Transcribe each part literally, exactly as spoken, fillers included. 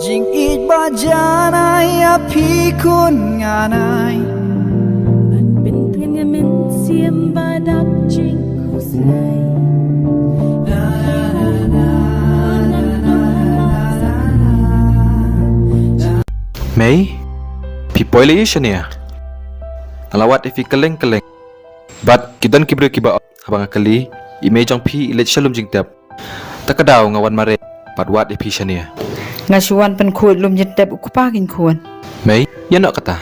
Jingïeit ba janai ïa phi khun ngan ai. Ban pyntngen ïa mynsiem ba dap jingkhuslai. Mei, phi poi lei shane? Nga la wad ïa phi kylleng kylleng. Bad ki don ki briew kiba ong, haba nga kylli, i mei jong phi i leit sha lum jingtep. Ta ka daw nga wan mareh bad wad ïa phi shane. Nga shu wan pynkhuid lum jingtep u kpa kein khun. Mei, ïa noh kata.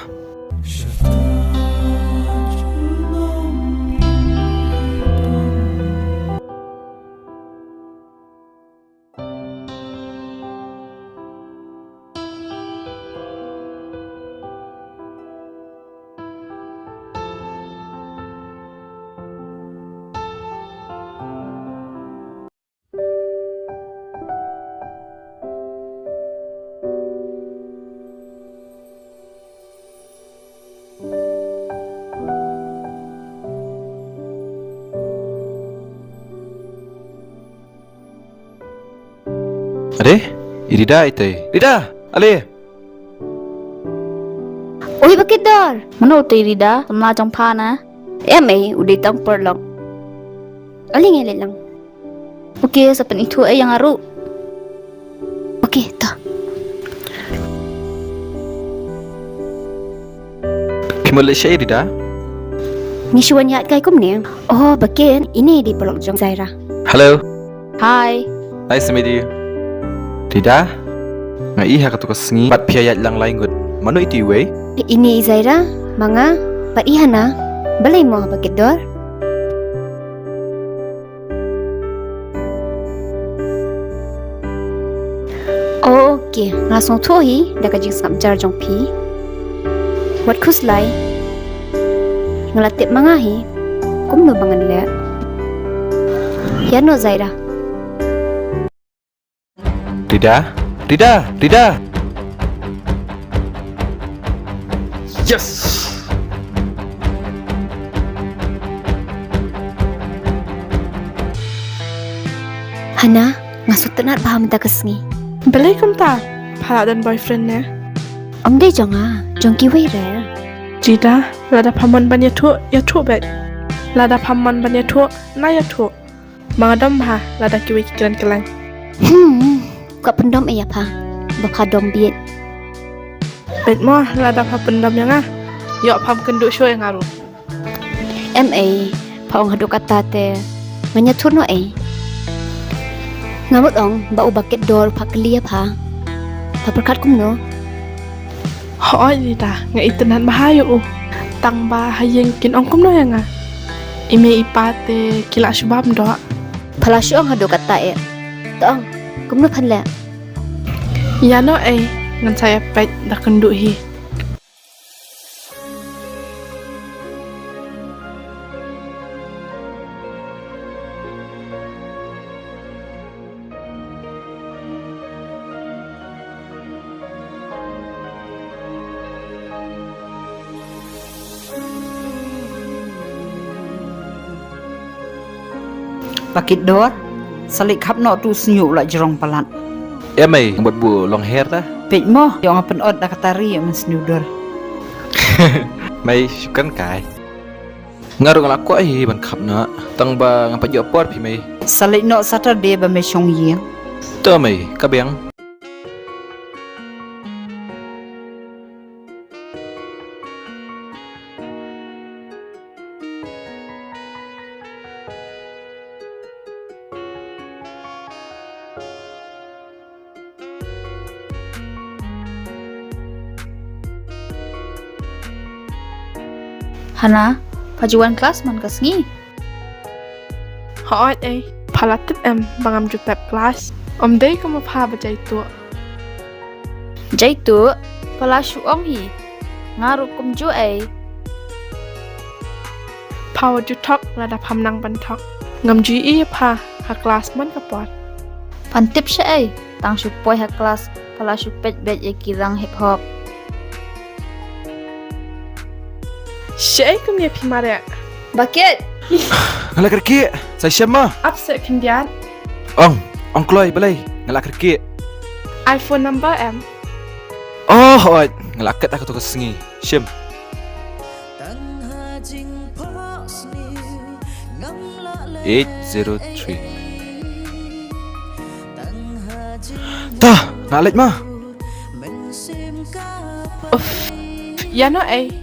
Ade, i Rida ite. Rida, ale. Oi, ba kit dor. Mano utai Rida, samla jong pha na? Em ei, u dei tang paralok. Ale ngi leit lang. Okay, sa pynithuh ei ïa nga ruh. Okay, to. Phi mut leit shaei Rida? Ngi shu wan ïaid kai kumne. Oh, ba kit, ine i dei paralok jong Zaira. Hello. Hi. Nice to meet you. Rida, nga i ha katu ka sngi bad phi ïaid lang lai ngut. Mano iti iwei? Ine i Zaira, ma nga, bad i Hana. Balei mo, ba kit dor? Okay, nga sngewthuh hi da ka jingsngap jar jong phi. Wat khuslai. Nga la tip ma nga hi kumno ba ngan leh. Ïa noh Zaira. Rida, Rida, Rida. Yes. Hana, nga sngewtynnat bha mynta ka sngi. Balei kumta? Pha la don boyfriend ne? Ym dei jong nga, jong kiwei re. Rida, lada pha mon ban ïathuh, ïathuh beit. Lada pha mon ban ïathuh, na ïathuh. Ma nga dom bha lada kiwei ki kren kyllain. Hmm, ka pyndom ei ïa pha ba pha dom bieit. Beit mo lada pha pyndom ïa nga. Ïoh pham kynduh shuh ïa nga ruh. Em ei, pha ong haduh katta te. Ngan ïathuh noh ei. Nga mut ong ba u ba kit dor pha kylli ïa pha. Pha pyrkhat kumno? Hooid Rida, nga itynnat bha ïa u. Tang ba ha ïing kin ong kumno ïa nga? I mei i pa te ki lah shu bam doh. Pha lah shu ong haduh katta eh. To ong kumno phan leh? Ïa noh ei, ngan sa ïa peit da kynduh hi. Ba kit dor, sa leit khap noh tu sniu la jrong palat. Em ei, ngat bud long her ta. Peit mo, ïoh nga pynot da ka tari ïa man sniu dor. Mei, shukran kai. Nga ruh nga la kwah hi ban khap noh, tang ba nga pat ïoh por phi mei. Sa leit noh Saturday ba mei shong ïing. To mei, ka biang. Hana, pha ju wan klas man ka sngi? Hooid ei, pha la tip em ba ngam ju pep klas. Ym dei kum ma pha ba jai tuh. Jai tuh, pha la shu ong hi. Nga ruh kumjuh ei. Pha wat ju thok lada pham nang ban thok. Ngam ju ïohi ïa pha ha klas man ka por. Phan tip sha ei, tang shu poi ha klas pha la shu peit beit ïa ki rang hip hop. Shaei kumne phi mareh? Ba kit. Nga la kyrkieh, sa shem ma. Ap seh khyndiat. Ong, ong kloi balei nga la kyrkieh. Ai phone number em? Oh, hooid, nga la kat ha kato ka sngi. Shim. Eight zero three. Ta, nga leit ma. Uff, ïa no ei?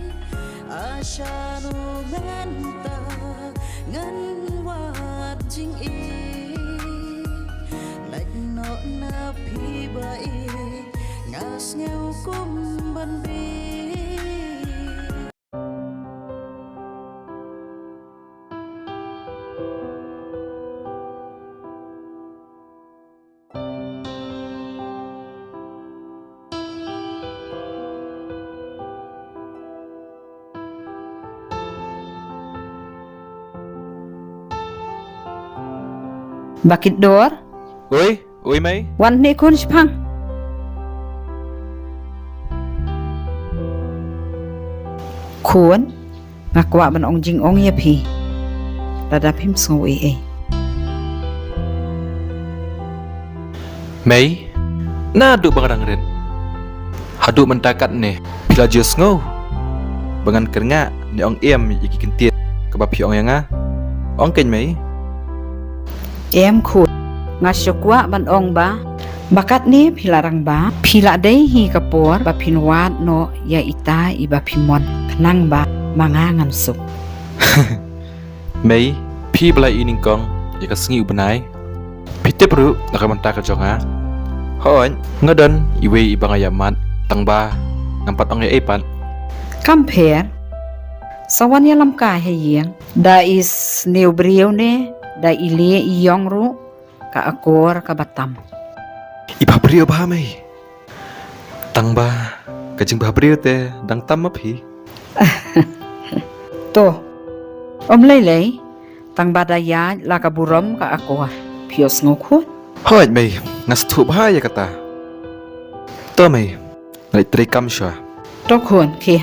Ba kit dor. Oi, oi mei. Wan ne khun shipang. Khun, nga kwah ban ong jingong ïa phi. Lada phim sngew ei ei. Mei, naduh ba nga dang rit haduh mynta katne phi la ju sngew ba ngan kyrngah ne ong em ïa ki kyntien kaba phi ong ïa nga. Ong kein mei. Em khun, nga shu kwah ban ong ba ba katne phi la rangbah, phi la dei hi ka por ba phin wad noh ïa ita iba phi mon khnang ba ma nga ngan suk. Mei, phi ba la i nyngkong ïa ka sngi u bnai. Phi tip ruh na ka bynta ka jong nga. Hooid, nga don iwei iba nga ïa mad, tang ba ngam pat ong ei ei pat. Kam pher. Sa wan ïalam kai ha ïing. Da i sniew briew ne da i lieh i ïong ruh, ka akor kaba tam. I bhabriew bha mei. Tang ba ka jingbhabriew te dang tam ma phi. To, ym lei lei. Tang ba da ïaid la ka burom ka akor. Phi ïohsngew khun? Hooid mei, nga sngewthuh bha ïa kata. To mei, nga leit trei kam shuwa. To khun, khie.